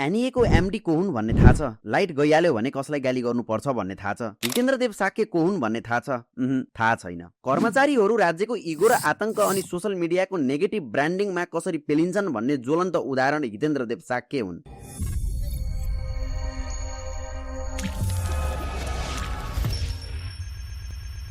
NEA को MD को हुन् भन्ने थाहा छ? लाइट गइहाल्यो भने कसलाई गाली गर्नुपर्छ भन्ने थाहा छ? हितेन्द्र देव साक्य को हुन् भन्ने थाहा छ? थाहा छैन। कर्मचारीहरू राज्यको इगो र आतंक अनि सोशल मिडियाको नेगेटिभ ब्रान्डिङमा कसरी पेलिन्छन् भन्ने ज्वलन्त उदाहरण हितेन्द्र देव साक्य हुन्।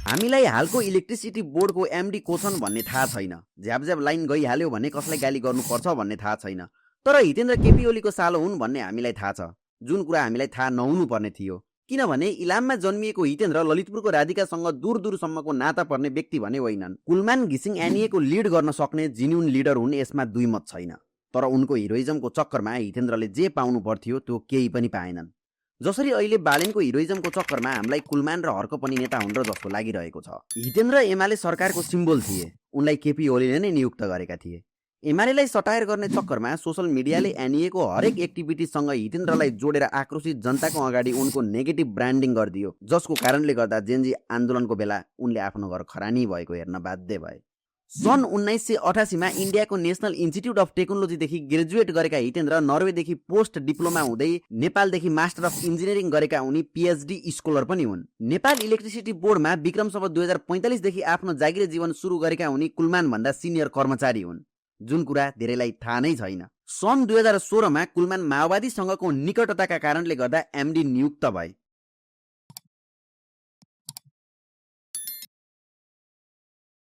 हामीलाई हालको इलेक्ट्रिसिटी बोर्डको एमडी को छन् भन्ने थाहा छैन। झ्याप लाइन गइहाल्यो भने कसलाई गाली गर्नुपर्छ भन्ने थाहा छैन। तर हितेन्द्र केपी ओलीको सालो हुन् भन्ने हामीलाई थाहा छ, जुन कुरा हामीलाई थाहा नहुनु पर्ने थियो। किनभने इलाममा जन्मिएको हितेन्द्र ललितपुरको राधिकासँग दूरसम्मको नाता पर्ने व्यक्ति भने होइनन्। कुलमान घिसिङ एनईएको लिड गर्न सक्ने जिन्युन लिडर हुन्, यसमा दुई मत छैन। तर उनको हिरोइजमको चक्करमा हितेन्द्रले जे पाउनु पर्थ्यो त्यो केही पनि पाएनन्। जसरी अहिले बालेनको हिरोइजमको चक्करमा हामीलाई कुलमान र हर्क पनि नेता हुन् र जस्तो लागिरहेको छ। हितेन्द्र एमाले सरकारको सिम्बल थिए, उनलाई केपी ओलीले नै नियुक्त गरेका थिए। एमालेलाई सटायर गर्ने चक्करमा सोशल मिडियाले एनईएको हरेक एक्टिभिटीसँग हितेन्द्रलाई जोडेर आक्रोशित जनताको अगाडि उनको नेगेटिभ ब्रान्डिङ गरिदियो, जसको कारणले गर्दा जेनजी आन्दोलनको बेला उनले आफ्नो घर खरानी भएको हेर्न बाध्य भए। सन् 1988 मा इन्डियाको नेसनल इन्स्टिट्युट अफ टेक्नोलोजीदेखि ग्रेजुएट गरेका हितेन्द्र नर्वेदेखि पोस्ट डिप्लोमा हुँदै नेपालदेखि मास्टर अफ इन्जिनियरिङ गरेका उनी पिएचडी स्कलर पनि हुन्। नेपाल इलेक्ट्रिसिटी बोर्डमा विक्रम सम्वत 2045 देखि आफ्नो जागिरे जीवन सुरु गरेका उनी कुलमान भन्दा सिनियर कर्मचारी हुन्, जुन कुरा धेरैलाई थाहा नै छैन। सन् 2016 मा कुलमान माओवादीसँगको निकटताका कारणले गर्दा एमडी नियुक्त भए।